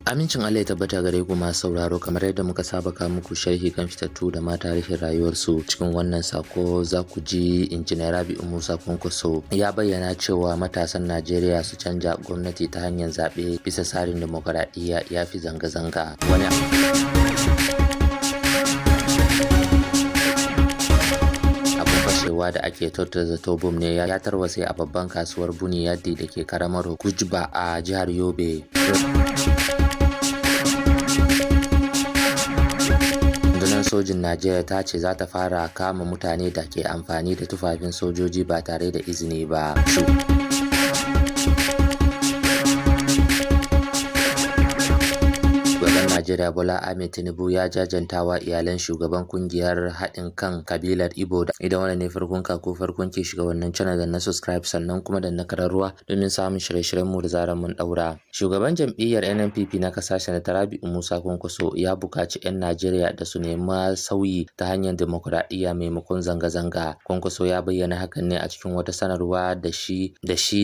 Amincin Allah ya tabbata gare ku masu sauraro, kamar yadda muka saba ka muku sharhi kan fitattu da ma tarihin rayuwarsu. Cikin wannan sako za ku ji Injiniya Rabi'u Musa Kwankwaso ya bayyana cewa matasan Najeriya su canja gwamnati ta hanyar zaɓe bisa tsarin dimokuraɗiyya ya fi zanga-zanga. Wani abun fashewa da ake kyautata zato bom ne ya tarwatse a babban kasuwar Buni Yadi da ke karamar Gujba a jihar Yobe. Rundunar sojin Najeriya ta ce za ta fara kama mutane da ke amfani da tufafin sojoji ba tare da izini ba. Shugaban Najeriya Bola Ahmed Tinubu ya jajantawa iyalan shugaban kungiyar haɗin kan kabilar Igbo. Idan wannan ne farkon ka ko farkon ki shiga wannan channel, da na subscribe sannan kuma da na kararruwa domin samun shirye-shiryen mu da zarar mun daura. Shugaban jam'iyyar NNPP na kasa, Sanata Rabi'u Musa Kwankwaso, ya buƙaci 'yan Najeriya da su nema sauyi ta hanyar dimokuraɗiyya maimakon zanga-zanga. Kwankwaso ya bayyana hakan ne a cikin wata sanarwa da shi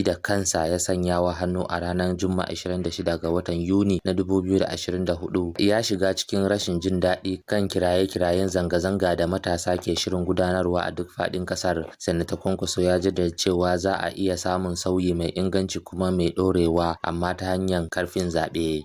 da kansa ya sanya wa hannu a ranar Juma'a 26 ga watan Yuni na 2024. Ya shiga cikin rashin jin daɗi kan kiraye-kirayen zanga-zanga da matasa ke shirin gudanarwa a duk faɗin ƙasar. Sanata Kwankwaso ya jaddada cewa za a iya samun sauyi mai inganci kuma mai ɗorewa, amma ta hanyar karfin zaɓe.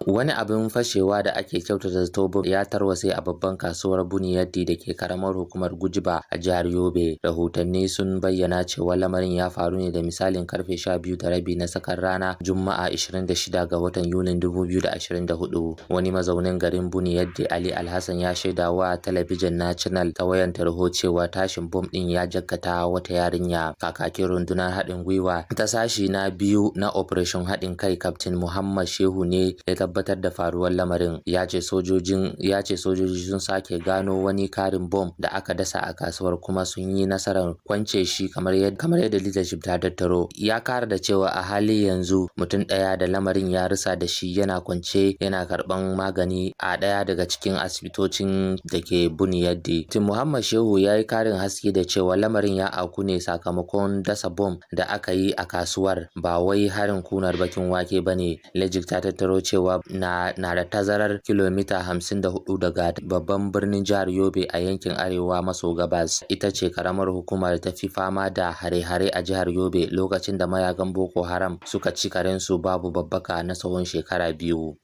Wani abin fashewa da ake kyautata zato bom ya tarwatse a babban kasuwar Buni Yadi da ke karamar hukumar Gujba a jihar Yobe. Rahotanni sun bayyana cewa lamarin ya faru ne da misalin karfe 12:30 na tsakar rana, Juma'a 26 ga watan Yunin 2024. Wani mazaunin garin Buni Yadi, Ali Alhassan, ya shaida wa talabijin na Channel ta wayan tarho cewa tashin bom ɗin ya jikkata wata yarinya. Kakakin rundunar haɗin gwiwa ta sashi na biyu na Operation Haɗin Kai, Captain Muhammad Shehu, ne ya tabbatar da faruwar lamarin. Ya ce sojoji sun sake gano wani karin bom da aka dasa a kasuwar kuma sun yi nasarar kwance shi, kamar yadda Leadership ta tattaro. Ya kara da cewa a hali yanzu mutum ɗaya da lamarin ya ritsa da shi yana kwance yana karɓan magani a ɗaya daga cikin asibitocin da ke Buni Yadi. Muhammad Shehu ya yi karin haske da cewa lamarin ya auku ne sakamakon dasa bom da aka yi a kasuwar, ba wai harin kunar bakin wake ba ne. Legit ta tattaro cewa na da tazarar kilomita 54 daga babban birnin jihar Yobe a yankin arewa maso gabas. Ita ce karamar hukumar da ta fi fama da hare-hare a jihar Yobe lokacin da mayakan Boko Haram suka ci karensu babu babbaka na tsawon shekara 2.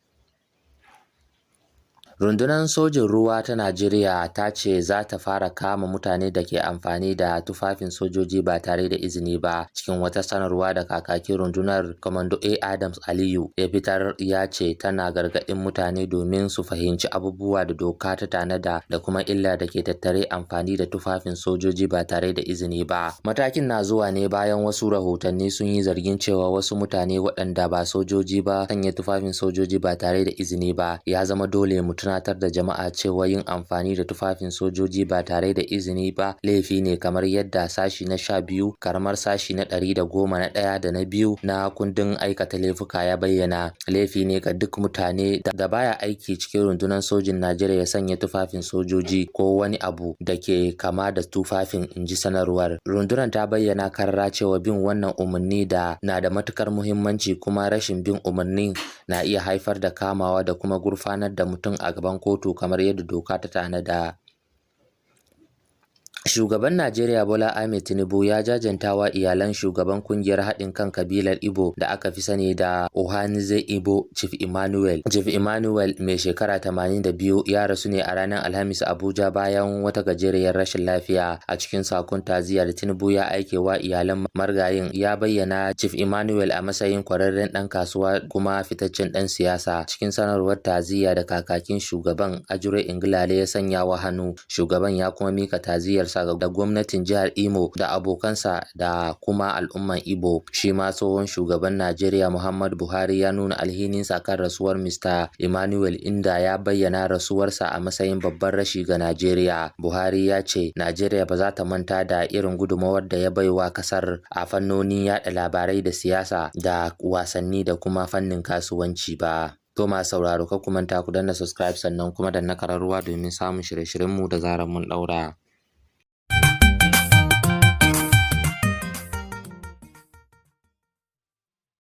Rundunar Sojin Ruwa ta Najeriya ta ce za ta fara kama mutane da ke amfani da tufafin sojoji ba tare da izini ba. Cikin wata sanarwa da kakakin rundunar, Commodore A. Adams Aliyu, ya fitar, ya ce tana gargaɗin mutane domin su fahimci abubuwa da doka ta tanada da kuma illa da ke tattare amfani da tufafin sojoji ba tare da izini ba. Matakin na zuwa ne bayan wasu rahotanni sun yi zargin cewa wasu mutane waɗanda ba sojoji ba sanya tufafin sojoji ba tare da izini ba. Ya zama dole mu tunatar da jama'a cewa yin amfani da tufafin sojoji ba tare da izini ba laifi ne, kamar yadda sashi na 12 karamar sashi na 110 na ɗaya da na biyu na kundin aikata laifuka ya bayyana. Laifi ne ga duk mutane da baya aiki cikin rundunar sojin Najeriya ya sanya tufafin sojoji ko wani abu da ke kama da tufafin, inji sanarwar. Rundunar ta bayyana karara cewa bin wannan umarni da na da matukar muhimmanci, kuma rashin bin umarnin na iya haifar da kamawa da kuma gurfanar da mutum a gaban kotu kamar yadda doka ta tanada. Shugaban Najeriya Bola Ahmed Tinubu ya jajantawa iyalan shugaban kungiyar haɗin kan kabilar Igbo da aka fi sani da Ohanaeze Igbo, Chief Emmanuel. Chief Emmanuel mai shekara 82 ya rasu ne a ranar Alhamis a Abuja bayan wata gajeriyar rashin lafiya. A cikin sakon ta'aziyya da Tinubu ya aike wa iyalan marigayin, ya bayyana Chief Emmanuel a matsayin kwararren ɗan kasuwa kuma fitaccen ɗan siyasa. Cikin sanarwar ta'aziyya da kakakin shugaban, Ajuri Ngelale, ya sanya wa hannu, shugaban ya kuma mika ta'aziyyarsa ga gwamnatin jihar Imo da abokansa da kuma al'umman Igbo. Shi ma tsohon shugaban Najeriya Muhammadu Buhari ya nuna alhininsa kan rasuwar Mr. Emmanuel, inda ya bayyana rasuwarsa a matsayin babban rashi ga Najeriya. Buhari ya ce Najeriya ba za ta manta da irin gudunmawar da ya baiwa kasar a fannonin yada labarai da siyasa da wasanni da kuma fannin kasuwanci ba. To masu sauraro, kar ku manta ku danna subscribe sannan kuma danna kararruwa domin samun shirye-shiryenmu da zarar mun ɗaura.